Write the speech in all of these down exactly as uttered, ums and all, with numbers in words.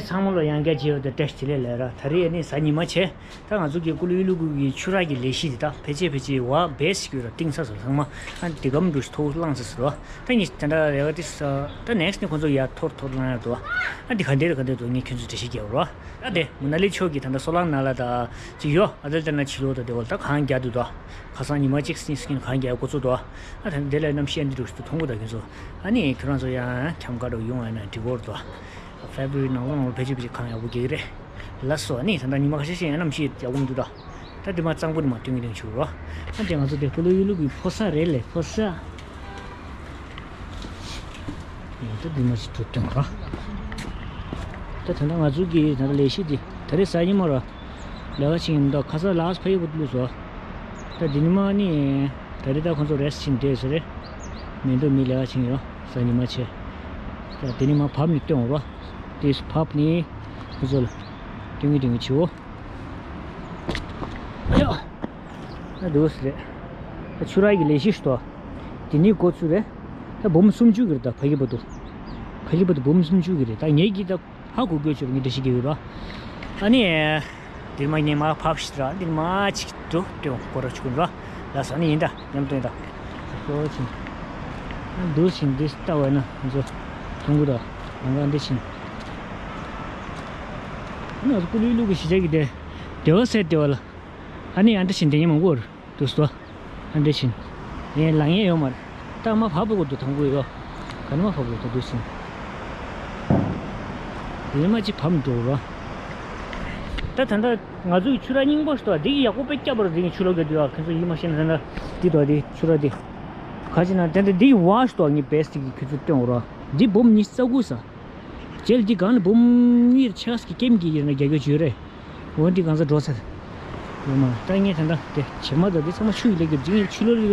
ཚང་མ་ལ་ཡང་བསྐྱར་མཇལ་བ་དང་བཀྲ་ཤིས་བདེ་ལེགས་ལབ་ར། ད་རེས་ནི་གཟའ་ཉི་མ་བྱས། ད་ང་ཚོ་གི་ཀུ་ལུ་ཡུ་ལུ་གུ་གི་ཆུ་རགས་ཀྱི་ལས་གཞི་འདི་ད་ཕལ་ཆེར་ཕལ་ཆེར་བ་བེས་ཀྱི་ར་གཏིང་ཚ་སོ་ཚང་མ། ཨ་འདི་གམ་འགྲོ་ཐོག་ལངས་ཚ་སོ་ར། ད་ངས་ད་ད་རེ་བ་དེ་ས་ད་next་ནི་ཁོ་ཚོ་ཡར་ཐོར་ཐོར་ལངས་ཡ་འདུག་ཨ་འདི་ག་འདྲ་རེད་ག་འདྲ་འདུག་ངས་ཁྱོད་ཚོ་འགྲེལ་བཤད་རྒྱག་རོགས། ད་དེ་མུ་ན་ལི་ཕྱོགས་ཀྱི་ད་ད་སོ་ལང་ན་ལ་ད་ཅི་ཡོད་ཨ་ད་ལྟ་ན་ཕྱི་ལོགས་ད་དེ་བ་ད་གངས་རྒྱག་འདུག་ད་ཁ་སང་ཉི་མ་གཅིག་སྲིན་སྐྱིན་གངས་རྒྱག་འགོ་ཚུགས་འདུག་ཨ་ད་དེ་ལ་གནམ་གཤིས་འདི་འདྲ་ཞིག་ཏུ་མཐོང་གི་ད་ཁྱོད་ཚོ། ཨ་ནི་ཁྱོད་རང་ཚོ་ཡང་འཁྱམ་ག་འགྲོ་ཡོང་ཨ་ན་འགྲིག་གོ་རེད་དོ། February་ནང་ལོ་ནང་ལོ་ཕལ་ཆེར་ཕལ་ཆེར་གངས་ཡག་པོ་རྒྱག་གི་རེད། ལགས་སོ། ཨ་ནི་ད་ལྟ་ཉི་མ་ཁ་ཤས་ཤིག་ཡང་གནམ་གཤིས་ཡག་པོ་མི་འདུག་ད། ད་དེ་མ་གཙང་པོ་ནི་མ་སྟོན་གི་སྟོན་ཆུག་རོ། ཨ་དེ་ང་ཚོ་དེ་ཀུ་ལུ་ཡུ་ལུ་གི་ཕོ་ས་རེད་ལེ་ཕོ་ས། ད་དེ་མ་ཞིག་ཐུབ་སྟོན་རོ། ད་ད་ལྟ་ང་ཚོ་གི་ད་ལྟ་ལས་གཞི་དེ་ད་རེས་གཟའ་ཉི་མ་རོ། ལས་ཀ་བྱེད་ཀྱི་མི་འདུག་ཁ་སང་ལགས་ཕ་ཡུལ་བུ་བླུགས་སོ། ད་འདི་ནི་མ་ནི། ད་རེས་ད་ཁོང་ཚོ་རེས་ཕྱིན་བསྡད་ཟེར་རེད། མི་འདུག་མི་ལས་ཀ་བྱེད་ཀྱི་ཡོད་གཟའ་ཉི་མ་བྱས། ད་འདི་ནི་མ་བབས་ནི་སྟོན་འོང་རོ། དེས་བབས་ནི། ཁོང་ཚོ་ལ། སྟོན་གྱི་སྟོན་གྱི་བྱེད་འོ། ཡ། ད་འདུག་ཟེར་རེད། ད་ཆུ་རགས་ཀྱི་ལས་གཞི་ཞིག་འདུག་འདི་ནི་འགོ་ཚུགས་རེད། ད་འབུམ་སུམ་ཅུ་གི་རེད་ད་ཕ་གི་བར་དུ། ཕ་གི་བར་དུ་འབུམ་སུམ་ཅུ་གི་རེད་ད་ངེད་ཀྱིས་ད། ཧ་གོ་དགོས་ཆོག་ངས་འགྲེལ་བཤད་རྒྱག་ཡོད་ར། ཨ་ནི། འདིར་མ་ཉེ་མ་ཕབ་ཤིག་ར་འདིར་མ་ཅིག་འགྲོ་སྟོན་སྐོར་ར་ཆུ་ཀུན་ར། ལ་ས་ནི་ཡིན་ད་མཉམ་དུ་ཡིན་ད། ལོ་ཆིན། འདུག་ཆིན་འདི་ལྟ་བས་ན་ང་ཚོ། ཐུང་གུ་ད། ལང་ཀ་འདི་ཆིན། ང་ཚོ་ཀུ་ལུ་ལུ་གི་གཞིས་ཆགས་ཀྱི་དེ། དེ་བ་སེ་དེ་བ་ལ། ཨ་ནི་ཨ་འདི་ཆིན་དེ་ཉིན་མང་པོ་རེད། དུ་སོ། ཨ་འདྲ་ཕྱིན། ངས་ལངས་ཡས་ཡོད་མ་རེད། ད་མ་བབས་པའི་སྐོར་དུ་དང་པོ་ཡོད། ག་ནས་མ་བབས་ལ་ད་དུ་ཕྱིན། དེ་མ་ཅིག་བབས་འགྲོ་རོ། ད་ད་ལྟ་ང་ཚོའི་ཆུ་ར་རྙིང་པ་ཞིག་འདུག་འདི་གི་ཡག་པོ་དཔེ་སྐྱབས་པ་རེད། འདི་གི་ཆུ་ལོག་གི་འདུག་ཡ་ཁྱེད་ཚོ་ཡིད་མ་ཤེས་ན་ད་ལྟ་འདི་དོ་འདི་ཆུ་ར་འདི། ག་ཅི་ན་ད་ལྟ་འདི་ཡི་བ་ཞིག་འདུག་ངས་བེས་འདི་གི་ཁྱེད་ཚོ་སྟོན་འོ་རོ། འདི་འབུམ་ཉི་ཤུ་རྩ་དགུ་ས། རྗེས་ལ་འདི་སྒང་ནས་འབུམ་གཉིས་ཆགས་ཀྱི་ཀེམ་གྱི་ཡིན་ན་རྒྱ་རྒྱ་བརྗོད་རེད། འོ་འདི་གང་ས་འགྲོ་ཚར། ཡོད་མ་ད་ངས་ད་ལྟ་དེ་བྱེ་མ་དང་འདི་ཚང་མ་ཆུ་ཡི་ལེགས་ཀྱི་འདི་ངས་ཆུ་ལོ་ལི་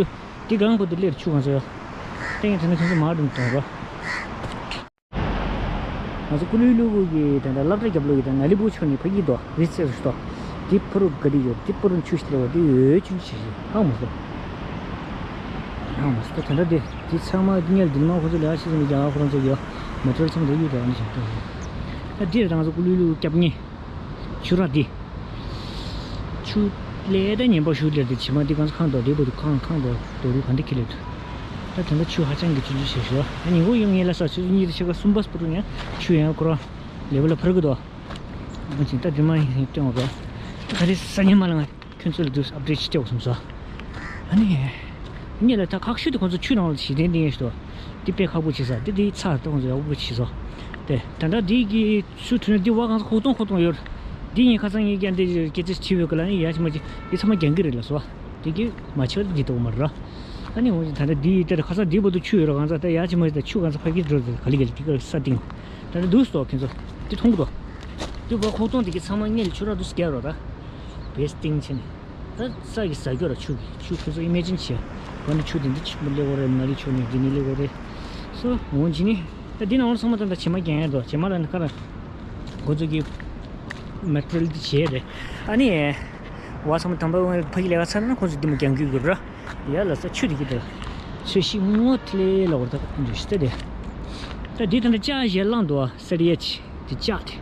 འདི་གང་པོ་འདི་ལེར་ཆུ་གང་ས་ཡོད། ད་ངས་ད་ལྟ་ཁྱོད་ཚོ་མར་འགྲོ་གཏོང་རོགས། ང་ཚོ་ཀུ་ལུ་ལུ་གུ་གི་ད་ལྟ་སློབ་གྲྭ་རྒྱབ་ལོགས་ཀྱི་ད་ན་ལི་བུ་ཆུ་ནི་ཕ་གི་དོ་རི་རྩེར་ཤོ། འདི་ཕ་རུ་ག་དི་ཡོད་འདི་ཕ་རུ་ཆུ་ཞིག་ལེ་བ་འདི་ཡོད་ཆུ་ཞིག་ཧ་མ་སོ། ཧ་མ་སོ་ད་ད་ལྟ་འདི་འདི་ཚང་མ་འདི་ཉལ་འདི་མ་ཁོ་ཚོ་ལེ་བ་ཤི་ཟིན་གྱི་རྒྱ་གར་ཁོ་རང་ཚོ་ཡོད་མ་ཏྲལ་ཚང་འདི་ཡོད་དོ་ཨ་ནི་ཞིག་ད་འདི་རང་ཚོ་ཀུ་ལུ་ལུ་སྐྱབས་ཉེ། ཆུ་རགས་འདི། ཆུ་ལས་ད་ཉན་པ་ཞུ་ལས་འདི་བྱེ་མ་འདི་གང་ཁང་དོ་འདི་བུ་འདི་ཁང་ཁང་དོ་དོ་རུ་གང་འདི་ཁེ་ལེ་དུ། ད་དོན་དུ་ཆུ་ཧ་ཅང་གི་ཆུ་ཆུ་ཞེ་ཞོ། ཨ་ཉིན་གུང་ཡོང་ངེས་ལ་ས་ཆུ་ཚོད་གཉིས་དང་ཕྱེད་ཀ་གསུམ་པ་སྤུ་རུ་ཡང་ཆུ་ཡང་ཁོ་རང་ལེ་བ་ལ་འཕར་གི་དོ། ཨ་ཅིན་ད་འདི་མ་ཡིན་སྟོན་འོ་དོ། ད་རེས་ས་ཉིན་མ་ལ་ང་ཁྱོད་ཚོ་ལ་དུ་ཨབ་ཌེཊ་ཞིག་སྤྲད་འོ་སོང་ས། ཨ་ནི། ངེད་ལ་ད་ཁག་ཤོས་དེ་ཁོང་ཚོ་ཆུ་ནང་ལ་ཞིག་གདན་གདན་ཞིག་དོ། འདི་དཔེ་ཁག་པོ་བྱེད་ས་འདི་འདི་ཚ་གཏོང་ཚོ་ཡག་པོ་བྱེད་ས། དེ་ད་ལྟ་འདི་གི་ཆུ་ཐོན་འདི་བ་གང་ས་ཁོག་སྟོང་ཁོག་སྟོང་ཡོད། འདི་ངས་ཁ་སང་ངས་ཀྱང་འདི་སྐད་ཆ་བྱས་ཡོད་གི་ལ་ནི་ཡ་ཆི་མ་ཅི་འདི་ཚང་མ་རྒྱང་གི་རེད་ལ་སོ། འདི་གི་མ་ཆེ་བ་འདི་གཏོང་མ་ར། ཨ་ནི་འོང་ད་ལྟ་འདི་ལྟར་ཁ་སང་འདི་བར་དུ་ཆུ་ཡོད་ར་གང་ས་ད་ཡ་ཆི་མ་ཅི་ད་ཆུ་གང་ས་ཕ་གི་འགྲོ་ཟེར་ག་ལི་ག་ལི་འདི་ག་ས་སྟེང་། ད་ལྟ་འདུག་སོ་ཁྱེད་ཚོ། འདི་མཐོང་གི་འདུག་འདི་བ་ཁོག་སྟོང་འདི་གི་ཚང་མ་ངས་ཆུ་ར་འདུག་སྐྱ་རོ་ད། བེས་སྟེང་ཆེ་ནི། ད་ས་གི་ཟ་རྒྱུ་ར་ཆུ་གི་ཆུ་ཁོ་ཚོ་ཨི་མེ་ཇིན་བྱས། ག་ནི་ཆུ་དེ་འདི་ཆུ་མི་ལེ་གོ་རེ་ན་ལི་ཆུ་ནི་འདི་ནི་ལེ་གོ་རེ། སོ་འོང་ཇི་ནི། ད་འདི་ནང་ལ་ཚང་མ་ད་ད་བྱེ་མ་རྒྱང་ཡ་འགྲོ་བྱེ་མ་ལ་ནི་ཁ་ར། ཁོ་ཚོ་གི་མེ་ཊི་རལ་འདི་བྱས་རེད། ཨ་ནི། བ་ཚང་མ་དམ་པ་ཕ་གི་ལས་ཀ་ཚར་ན་ཁོ་ཚོ་འདི་མ་རྒྱང་རྒྱུ་གི་ར། ཡ་ལ་ས་ཆུ་དེ་གི་ད། ཆུ་ཤིང་སྔོ་ཐི་ལེ་ལ་བར་ད་འདུ་ཤི་ད་དེ། ད་འདི་ད་ད་ཅ་ཞེ་ལང་འདུག་ཨ་ས་རི་ཡ་ཆི། དེ་ལྕགས་དེ།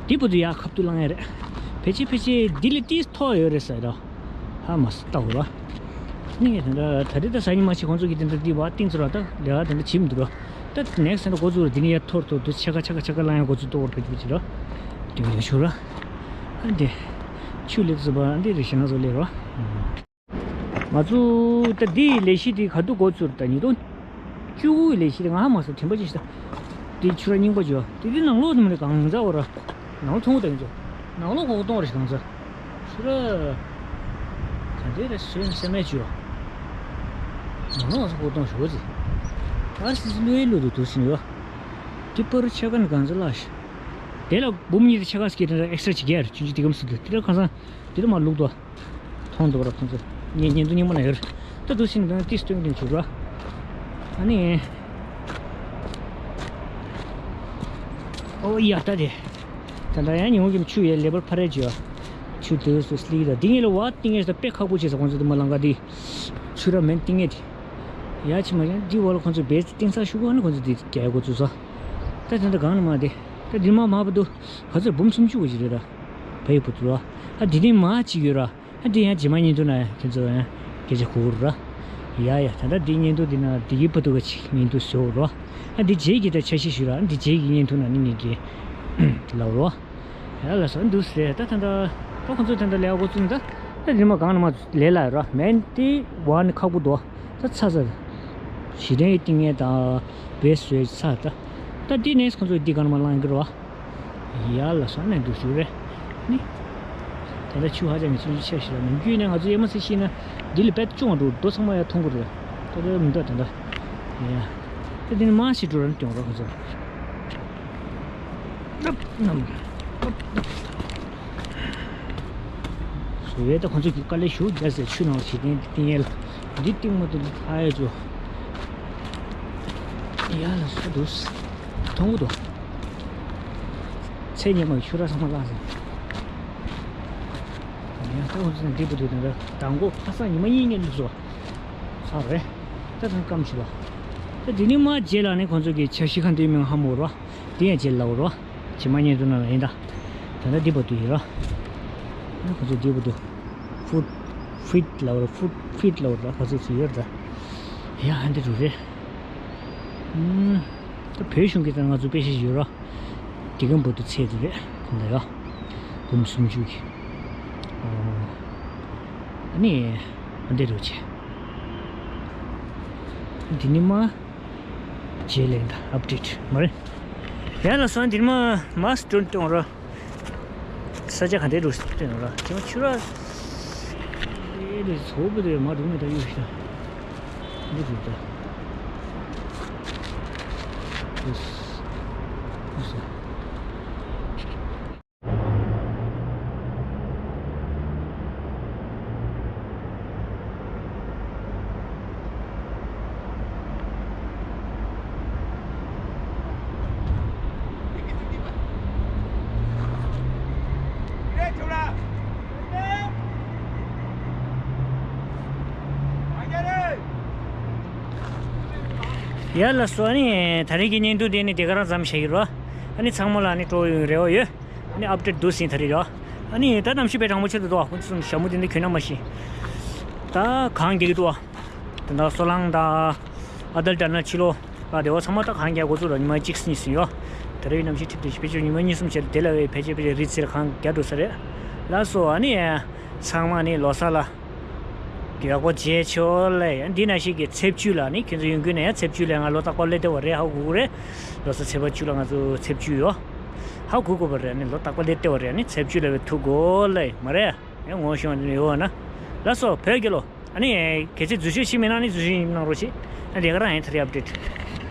དེ་བུ་དུ་ཡར་ཁབ་ཏུ་བླང་ཡ་རེད། ཕལ་ཆེར་ཕལ་ཆེར་འདི་ལས་ཏིས་མཐོ་ཡོད་རེད་ཟེར་རོ། ཧ་མ་སི་ལྟ་བུ་ར། ནི་ངས་དེ་འདྲ་ད་རེས་ད་ཟ་ཉི་མ་ཆེ་ཁོང་ཚོ་གི་དེ་འདྲ་འདི་བ་ཏིང་ཚོ་ར་ད་ལས་ཀ་དེ་འདྲ་བྱེད་མི་འདུག་ར། ད་ནེག་སི་འདྲ་འགོ་ཚུགས་ར་འདི་ནི་ཡར་ཐོར་ཐོར་དུ་ཕྱེད་ཀ་ཕྱེད་ཀ་ཕྱེད་ཀ་བླང་ཡ་འགོ་ཚུགས་ཏོག་ར་ཕལ་ཆེར་ཕལ་ཆེར་ར། དེ་འདྲ་ཤོར་ར། ཨ་འདི། ཆུ་ལེབ་སུ་བ་འདི་རེ་ཞེ་ན་བཟོ་ལེ་ར། ང་ཚོ་ད་འདི་ལས་གཞི་འདི་ག་དུས་འགོ་ཚུགས་ད་ཉིས་སྟོང་བཅུ་དགུ་ལས་གཞི་འདི་ང་མ་སོ་དྲན་པ་ཅི་ཞིག་ད། འདི་ཆུ་ར་རྙིང་པ་ཅོ་འདི་འདི་ནང་ལོགས་དུ་མ་ནི་གང་ཟག་འོ་ར། ནང་ལོགས་ཐོང་དང་ཅོ། ནང་ལོགས་གོག་གཏོང་ར་ཞིག་གང་ཟག་ཆུ་ར། ག་འདི་ར་སོན་སེ་མེད་ཅོ། ནང་ལོགས་གོག་གཏོང་ཞོ་ཟི། ཨ་སི་སི་ལུའི་ལུ་དུ་དུ་སིན་ཡོ། འདི་པར་ཆ་ག་ནི་གང་ཟག་ལ་ཞིག་དེ་ལ་འབུམ་གཉིས་དང་ཕྱེད་ཀ་སྐྱེས་དེ་འདྲ་ཨེག་སི་ཊ་ཅིག་རྒྱལ་ཆུང་ཆུང་དེ་གམ་སུ་དུ་དེ་ལ་ཁ་སང་དེ་ལ་མ་ལུག་དོ། མཐོང་འདུག་ར་ཁོང་ཚོ་ངས་ཉན་དུ་སྙིང་པོ་ན་ཡོད་རེད། ད་དུ་ཕྱིན་ནས་ཏིས་སྟོན་གྱིན་བྱུག་ར། ཨ་ནི། ཨོ་ཡ་ད་དེ། ད་ད་ཡང་ཉིན་མོ་གི་ཆུ་ཡའི་ལེ་བར་ཕ་རེ་བྱོས། ཆུ་དུས་སུ་སླེབས་ད་འདི་ངས་ལ་བ་ཏིང་ངས་ད་དཔེ་ཁག་པོ་བྱས་ས་ཁོང་ཚོ་དུ་མ་ལང་ག་དེ། ཆུ་ར་མེན་ཏིང་ངས་དེ། ཡ་ཆི་མ་ཡང་འདི་བ་ལ་ཁོང་ཚོ་བེས་ཏིང་ས་ཤུ་གོ་ཨ་ནི་ཁོང་ཚོ་དེ་རྒྱལ་གོ་ཚུ་ས། ད་དེ་འདྲ་གང་ནི་མ་དེ། འདི་མ་མ་བར་དུ་ག་ཚོད་འབུམ་སུམ་ཅུ་བ་ཞིག་རེད་ར། བལ་ཡུལ་བར་དུ་ར། ཨ་འདི་ནི་མ་གཅིག་ཡོད་ར། ཨ་འདི་ཡང་རྗེས་མ་བརྙན་ཐུང་ན་ཁྱེད་ཚོ་ཡང་སྐད་ཆ་གོ་ར། ཡ་ཡ། ད་ལྟ་འདི་བརྙན་ཐུང་འདི་ན་འདི་གི་བར་དུ་ག་ཅིག་བརྙན་ཐུང་བཟོ་ར། ཨ་འདི་རྗེས་ཀྱི་ད་འཆར་གཞི་ཞུ་ར། ཨ་འདི་རྗེས་ཀྱི་བརྙན་ཐུང་ན་ནི་ངེད་ཀྱི་ལབ་ར། ཡ་ལ་སོ་འདུག་ཟེར། ད་ད་ད་ད་ཁོང་ཚོ་ད་ད་ལས་འགོ་བཙུགས་ད། ད་འདི་མ་གང་ན་མ་ལས་ལ་ར་མེན་ཏི་བ་ནི་ཁག་པོ་འདུག་ད་ཚ་ཚ། ཞི་ལྡན་གྱི་ཏིང་ངེ་དང་བེ་སོའི་ཚ་ད། ད་འདི་ནས་ཁོང་ཚོ་འདི་གང་ན་མ་ལང་གི་ར། ཡ་ལ་སོ་ནས་འདུག་ཞུ་རེད། ནི། ད་ལྟ་ཆུ་ཧ་ཅང་གི་ཆུ་ཆེ་ཞིག་ལ་མི་རྒྱུད་ནས་ང་ཚོ་ཡེ་མ་སི་ཤི་ན་འདི་ལ་བེད་ཅུང་འགྲོ་རྡོ་ཚང་མ་ཡ་མཐོང་གི་རེད། ད་ལྟ་མི་འདུག་ད་ལྟ། ཡ། ད་འདི་ནི་མ་ཞིག་འགྲོ་ར་སྐྱོང་ར་ཁོང་ཚོ། ནབ་ནམ། ནབ་ནམ། སུ་ཡས་ད་ཁོང་ཚོ་གི་དཀའ་ལས་ཞུ་རྒྱ་ཟེར་ཆུ་ནང་ཞིག་ཏིང་ཏིང་ཡས་ལ། འདི་ཏིང་མ་ཏིང་ལྷ་ཡས་ཅོ། ཡ་ལ་སོ་འདུག་མཐོང་གི་འདུག་ཚེ་སྔོན་མ་ཆུ་ར་ཚང་མ་བླངས་ཟིན། ཡ་ད་ཁོང་ཚོ་འདི་བུ་དུ་དང་ར་དང་གོ་ཁ་སང་ཉི་མ་གཉིས་ངས་བླུགས་སོ། ཚར་རེད། ད་ཐང་སྐམ་ཞིག་ལ། ད་འདི་ནི་མ་རྗེས་ལ་ནི་ཁོང་ཚོ་གི་འཆར་གཞི་ཁ་འདི་མིང་ཧ་མོ་རོ། འདི་ཡང་རྗེས་ལ་རོ། ཇི་མ་ཉན་དུ་ན་ལ་ཡིན་ད། ད་ལྟ་འདི་བར་དུ་ཡིན་རོ། ཁོང་ཚོ་འདི་བར་དུ། ཕུད། ཕིད་ལ་རོ། ཕུད་ཕིད་ལ་རོ། ཁོང་ཚོ་ཚོ་ཡོད་ད། ཡ་ཧ་འདི་རུ་རེད། ད་བོད་གཞུང་གི་ད་ང་ཚོ་དཔེ་ཤེས་ཡོད་རོ། དེ་གམ་བར་དུ་ཚད་དེ་རེད་ཁོང་ད་ཡ། འབུམ་སུམ་ཅུ་གི། ཨ་ནི། ཨ་འདི་རུ་ཆེ། འདི་ནི་མ། རྗེས་ལན་ད་ཨབ་ཌེཊ་མ་རེད། ཡ་ལ་སོང་འདིར་མ་མ་སི་ཏོན་སྟོན་ར། ས་ཆ་ག་འདྲ་རུ་སྟོན་ར་ཅི་མ་ཆུ་ར། ཨེ་རེ་ཚོ་བུ་དེ་མ་རུ་མེ་ད་ཡུ་ཤ། འདི་རུ་ད། ཨུས། ཨུས། ཡ་ལ་སོ་ཨ་ནི་ད་རེས་ཀྱི་བརྙན་ཐུང་དེ་ནི་དེ་ག་རང་ཙམ་བྱེད་ཀྱི་རོ། ཨ་ནི་ཚང་མ་ལ་ཨ་ནི་སྤྲོ་ཡོང་རེ་བ་ཡོད། ཨ་ནི་ཨབ་ཌེཊ་འདུག་ཟིན་ད་རེས་རོ། ཨ་ནི་ད་གནམ་གཤིས་དཔེ་གྲང་མོ་ཆེ་འདུག་ཁོང་ཚོ་ཞྭ་མོ་དེ་འདི་གྱོན་ན་མ་ཤེས། ད་གངས་རྒྱག་གི་འདུག་དེ་འདྲ་སོ་ལང་དང་། ཨ་དལ་ད་ན་ཕྱི་ལོ། ཨ་དེ་བ་ཚང་མ་ད་གངས་རྒྱག་འགོ་ཚུགས་རོ་ཉི་མ་གཅིག་གཉིས་ཟིན་ཡོ། ད་རེས་གནམ་གཤིས་ཐིབས་ཐིབས་ཤིག་ཕལ་ཆེར་ཉི་མ་གཉིས་གསུམ་བྱས་དེ་ལ་བས་ཕལ་ཆེར་ཕལ་ཆེར་རི་རྩེར་གངས་རྒྱག་འགྲོ་ས་རེད། ལགས་སོ་ཨ་ནི། ཚང་མ་ནི་ལོ་གསར་ལ། ཡག་པོ་བྱེད་ཆོག་ལེ། ཡང་འདི་ན་ཞིག་གི་ཚེས་བཅུ་ལ་ནི་ཁྱོད་ཚོ་ཡོང་གི་ན་ཡང་ཚེས་བཅུ་ལ་ང་ལོ་རྟག་པར་སླེབས་བསྡད་པ་རེད་ཧ་གོ་གི་རེད། ལོ་གསར་ཚེས་པ་བཅུ་ལ་ང་ཚོ་ཚེས་བཅུ་ཡོད། ཧ་གོ་དགོས་པ་རེད་ནི་ལོ་རྟག་པར་སླེབས་བསྡད་པ་རེད་ནི་ཚེས་བཅུ་ལ་བས་ཐུག་དགོས་ལེ་མ་རེད། ཡང་ངོ་ཤོང་ནི་ཡོད་ན། ལགས་སོ་བོད་རྒྱལ་ལོ། ཨ་ནི་གལ་སྲིད་འཛུལ་ཞུགས་ཤིག་མིན་ན་ནི་འཛུལ་ཞུགས་ཡིན་གནང་རོགས་ཞེས་ཨ་ལས་ཀ་རང་ཡིན་ཐ་རེ་ཨབ་ཌེཊ།